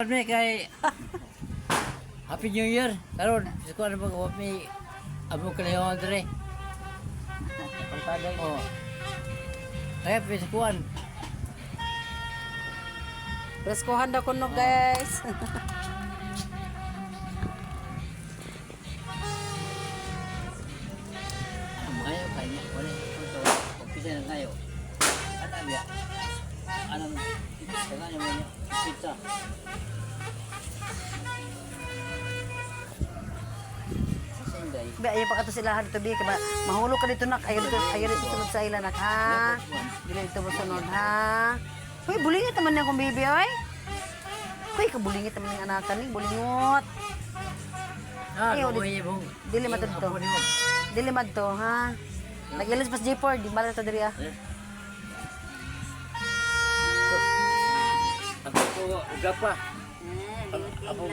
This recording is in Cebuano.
Mi kay Happy New Year. Karon sa kuan mag mi amo kalayon dre. Pagtaday. Oh. Kaya sa kuan. Preskohan daw kuno, guys. Mayo kanya wala ito. Pagpisa na kayo. Ano biya? Anong kanya mo niya? Pizza. Sa inday. Be, ayaw pa ka to sila dito, be. Kaya mahulog ka dito, nak. Ayaw dito sunod sa ila, nak, ha? Dili dito mo sunod, ha? Uy, bulingit naman na akong baby, oy. Uy, kabulingit naman yung anakan ni. Bulingot. Ah, Ayaw, luoy mo. dili matadto. Apo nimo. Dili man to, ha? Nag-ilis pas J4, di ba to diri, ah? Eh? Ako ko uga pa.